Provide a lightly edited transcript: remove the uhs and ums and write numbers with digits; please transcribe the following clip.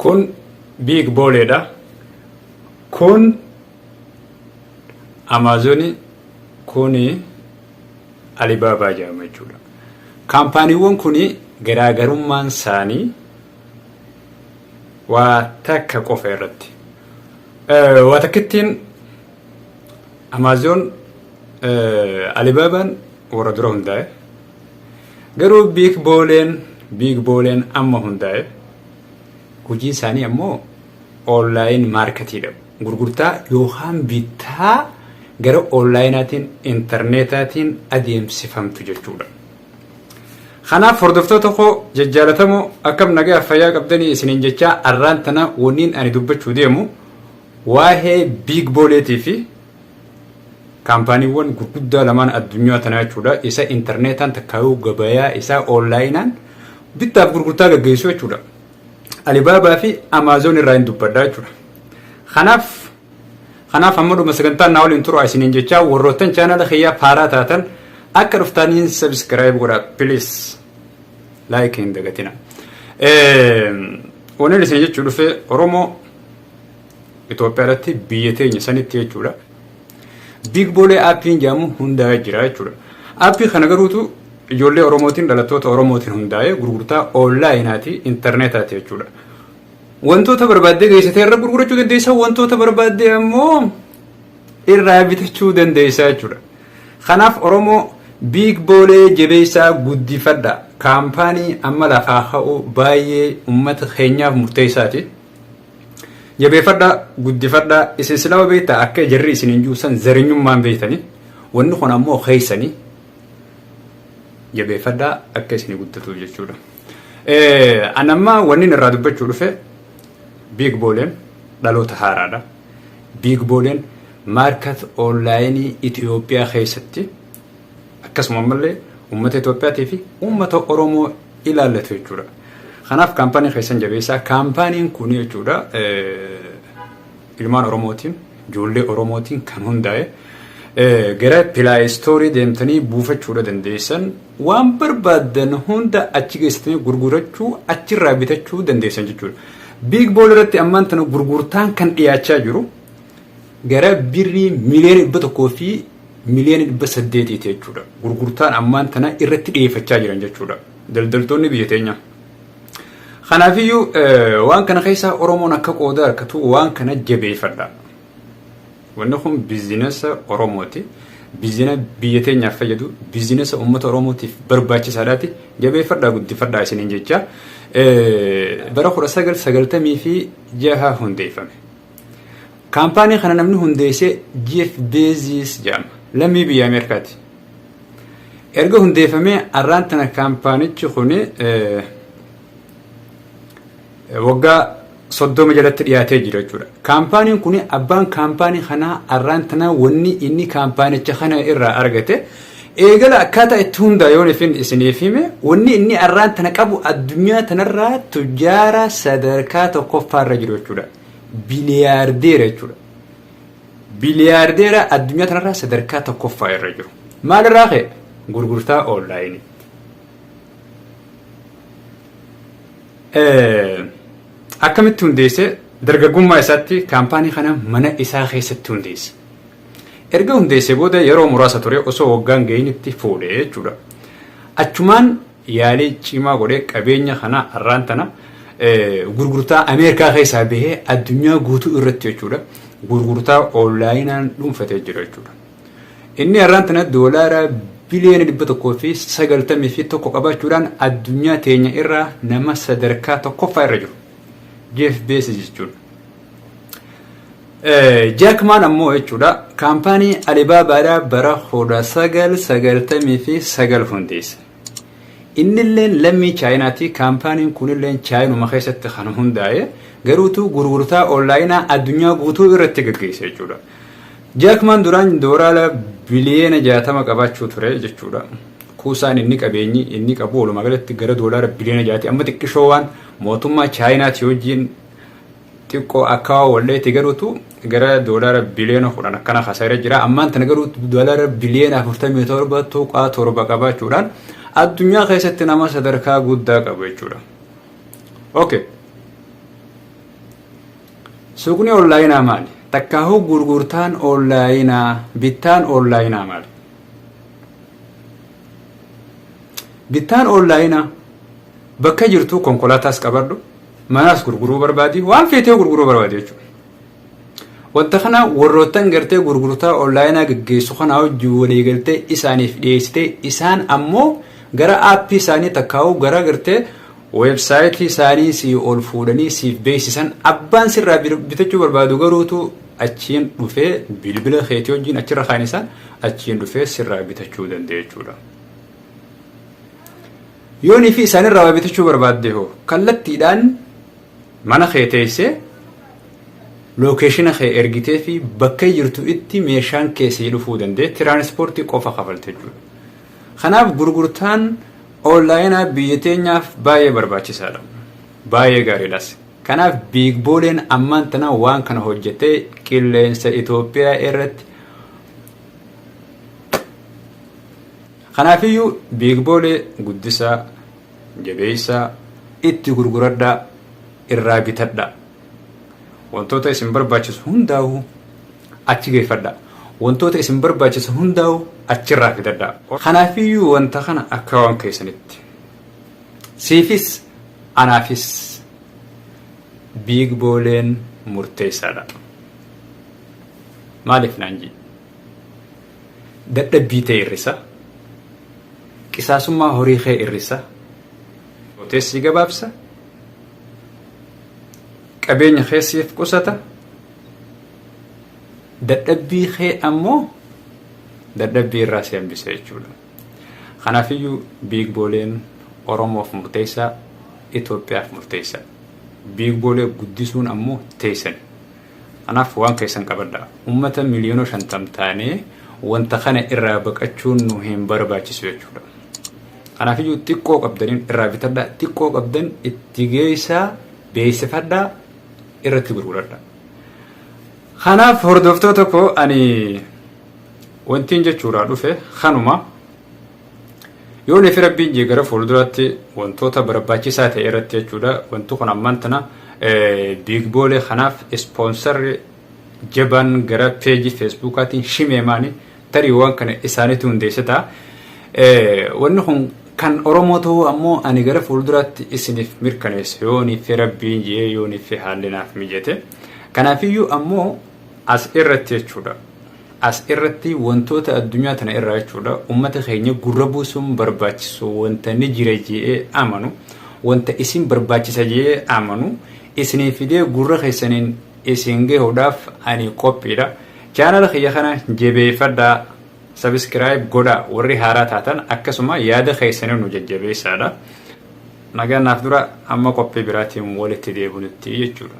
Kun Big Booleedha. Kun Amaazonii, kuni Alibaabaa jedhama jechuudha. Kaampaaniiwwan kun garaagarummaan isaanii waa takka qofa irratti. Waa takkittiin Amaazoon Alibaabaan warra dura hundaa'e. Garuu Biig Booleen Biig Booleen amma hundaa'e. Hojii isaanii ammoo online maarketiidha. Gurgurtaa yookaan bittaa gara onlaayinaatiin intarneetaatiin adeemsifamtu jechuudha. Kanaaf hordoftoota koo jajjaalatamoo akkam nagaa fayyaa qabdanii isiniin jechaa arraan tana wanniin ani dubbachuu deemu waa'ee biig booleetii fi kaampaaniiwwan gurguddaa lamaan addunyaa tanaa jechuudha. Isa intarneetaan takkaayuu gabayaa isaa onlaayinaan bittaaf gurgurtaa gaggeessu jechuudha. Alibaabaa fi Amaazon irraa hin dubbadha jechuudha. Kanaaf kanaaf hamma dhuma sagantaan naa waliin tura isiniin jechaa warroottan chaanala kiyyaa faaraa taatan akka dhuftaniin subscribe godhaa please like hin dagatina. Wanni isin jechuu dhufe Oromoo Itoophiyaa irratti biyya teenya sanitti jechuudha. Big Boolee aappiin jedhamu hundaa'ee jira jechuudha. Aappii kana garuutu ijoollee Oromootiin dhalattoota Oromootiin hundaa'ee gurgurtaa onlaayinaati intarneetaati jechuudha. Wantoota barbaaddee geessitee irra gurgurachuu dandeessa wantoota barbaaddee ammoo irraa bitachuu dandeessa jechuudha. Kanaaf Oromoo Big Boolee jabeessaa guddifadha. Kaampaanii amma lafaa ka'u baay'ee uummata keenyaaf murteessaati. Jabeeffadhaa, guddifadhaa, isin silama beektaa akka jarri isin hin juusan zarinyummaan beektanii wanni kun ammoo keessanii jabeeffadhaa akka isin guddatuuf jechuudha. An amma wanni irraa dubbachuu dhufe Big Booleen dhaloota haaraadha. Big Booleen maarkat onlaayinii Itoophiyaa keessatti akkasuma ammallee uummata Itoophiyaatii fi uummata Oromoo ilaallatu jechuudha. Kanaaf kaampaanii keessan jabeessaa. Kaampaaniin kun jechuudha ilmaan Oromootiin, ijoollee Oromootiin kan hundaa'e gara pilaayistoorii deemtanii buufachuudha dandeessan waan barbaaddan hunda achi geessitanii gurgurachuu achirraa bitachuu dandeessan jechuudha. Biig Bool irratti ammaan tana gurgurtaan kan dhiyaachaa jiru gara birrii miliyoona 100 fi miliyoona 800ti jechuudha. Gurgurtaan ammaan tana irratti dhiyeeffachaa jiran jechuudha. Daldaltoonni biyya teenyaa. Kanaafiyyuu waan kana keessaa Oromoon akka qooda argatu waan kana jabeeffadha. Wanni kun biizinasa Oromooti. Biizina biyya teenyaaf fayyadu, biizinasa uummata Oromootiif barbaachisaadhaati. Jabeeffadhaa guddifadhaa isiniin jecha. Bara 1996 hundeeffame. Kaampaanii kana namni hundeesse Jeff Bezos jedhama. Lammii biyya Ameerikaati. Erga hundeeffamee arraan tana kaampaanichi kun waggaa 30 jalatti dhiyaatee jira jechuudha. Kaampaaniin kun abbaan kaampaanii kanaa arraan tana wanni inni kaampaanicha kana irraa argate eegala akkaataa itti hundaa yoon ifin isiniif hime wanni inni arraan tana qabu addunyaa tanarraa tujjaara sadarkaa tokkoffaarra jiru jechuudha. Biliyaardeera jechuudha. Biliyaardeera addunyaa tanarraa sadarkaa tokkoffaa irra jiru. Maalirraa ka'e? Gurgurtaa oonlaayinii. Akkamitti hundeesse? Dargaggummaa isaatti kaampaanii kana mana isaa keessatti hundeesse. Erga hundeessee booda yeroo muraasa ture osoo waggaan ga'initti fuudhe jechuudha. Achumaan yaalii cimaa godhee qabeenya kana har'aan tana gurgurtaa Ameerikaa keessaa bahee addunyaa guutuu irratti jechuudha gurgurtaa onlaayinaan dhuunfatee jira jechuudha. Inni har'aan tana doolaara biliyoona 191 qabaachuudhaan addunyaa teenya irraa nama sadarkaa tokkoffaa irra jiru. Jeef Bezos jechuudha. Jack Maan ammoo jechuudha kaampaanii Alibaabaadhaa bara 1999 hundeesse. Innilleen lammii Chaayinaati. Kaampaaniin kunilleen Chaayinuma keessatti kan hundaa'e garuutu gurgurtaa onlaayinaa addunyaa guutuu irratti gaggeesse jechuudha. Jack Maan duraan doolaara biliyoona 60 qabaachuu ture jechuudha. Kuusaan inni qabeenyi inni qabu walumaa galatti gara doolaara biliyoona 6ti. Amma xiqqishoo waan mootummaa Chaayinaati wajjin xiqqoo akka walleetti garuutu gara doolaara biliyoona 10 akkana kasaaree jira. Ammaan tana garuu doolaara biliyoona 47.7 qabaachuudhaan addunyaa keessatti nama sadarkaa guddaa qabu jechuudha. Okay. Suuqni onlaayinaa maali? Takkaahuu gurgurtaan onlaayinaa, bittaan onlaayinaa maali? Bittaan onlaayinaa bakka jirtu konkolaataas qabadhu, manaas gurguruu barbaadi, waan feetee gurguruu barbaadi jechuudha. Wanta kana warroottan gartee gurgurtaa onlaayinaa gaggeessu kanaa wajjin waliigaltee isaaniif dhiyeessitee isaan ammoo gara aappii isaanii takkaa'uu gara gartee weebsaayitii isaanii sii ol fuudhanii siif beeksisan abbaan sirraa bitachuu barbaadu garuutu achiin dhufee bilbila keetii wajjin achirra kaan isaan achiin dhufee sirraa bitachuu danda'a jechuudha. Yoonii fi isaanirraa waa bitachuu barbaadde hoo kallattiidhaan mana kee teessee lookeeshina kee ergitee fi bakka jirtu itti meeshaan kee sii dhufuu danda'e tiraanispoortii qofa kafalte jechuudha. Kanaaf gurgurtaan onlaayinaa biyya teenyaaf baay'ee barbaachisaadha. Baay'ee gaariidhas. Kanaaf biigbooleen ammaan tana waan kana hojjetee qilleensa Itoophiyaa irratti Kanaafiyyuu biigboolee guddisaa, jabeessaa, itti gurguradhaa, irraa bitadhaa. Wantoota isin barbaachisu hundaa'uu achi geeffadhaa. Wantoota isin barbaachisu hundaa'uu achirraa fidadhaa. Kanaafiyyuu wanta kana akka waan keessanitti. Siifis anaafis biigbooleen murteessaadha. Maaliif naan jee? Dadhabbii tee irrisa. Qisaasummaa horii kee irrisa. Teessii gabaabsa. Qabeenya kee siif qusata. Dadhabbii kee ammoo dadhabbii irraa si hambisa jechuudha. Kanaafiyyuu Biig Booleen Oromoof murteessaa, Itoophiyaaf murteessaa. Biig Boolee guddisuun ammoo teessani. Kanaaf waan keessan qabadhaa. Ummata miliyoona 50 taanee wanta kana irraa baqachuun nu hin barbaachisu jechuudha. Kanaafiyyuu xiqqoo qabdaniin irraa bitadhaa, xiqqoo qabdan itti geessaa, beeksifadhaa, irratti gurguradhaa. Kanaaf hordoftoota koo ani wantiin jechuudhaa dhufe kanuma. Yoo nefi rabbiin jee gara fuulduraatti wantoota barbaachisaa ta'e irratti jechuudha. Wanti kun ammaan tana biigboolee kanaaf ispoonsarri jabaan gara peejii feesbuukaatiin shimeemaani tarii waan kana isaaniitu hundeesse ta'a. Wanni kun kan Oromoo ta'uu ammoo ani gara fuulduraatti isiniif mirkaneessa yoo nefi rabbiin jee yoo nefi haalli naaf mijate. Kanaafiyyuu ammoo as irratti jechuudha. As irratti wantoota addunyaa tana irraa jechuudha ummata keenya gurra buusuun barbaachisu wanta ni jira je'ee amanu wanta isin barbaachisa je'ee amanu isinii fidee gurra keessaniin isin gahuudhaaf ani qophiidha. Chaanala kiyya kana jabeeffadhaa sabiskiraayib godhaa warri haaraa taatan akkasuma yaada keessanii nu jajjabeessaadha. Nagaan naaf dura amma qophii biraatiin walitti deebinutti jechuudha.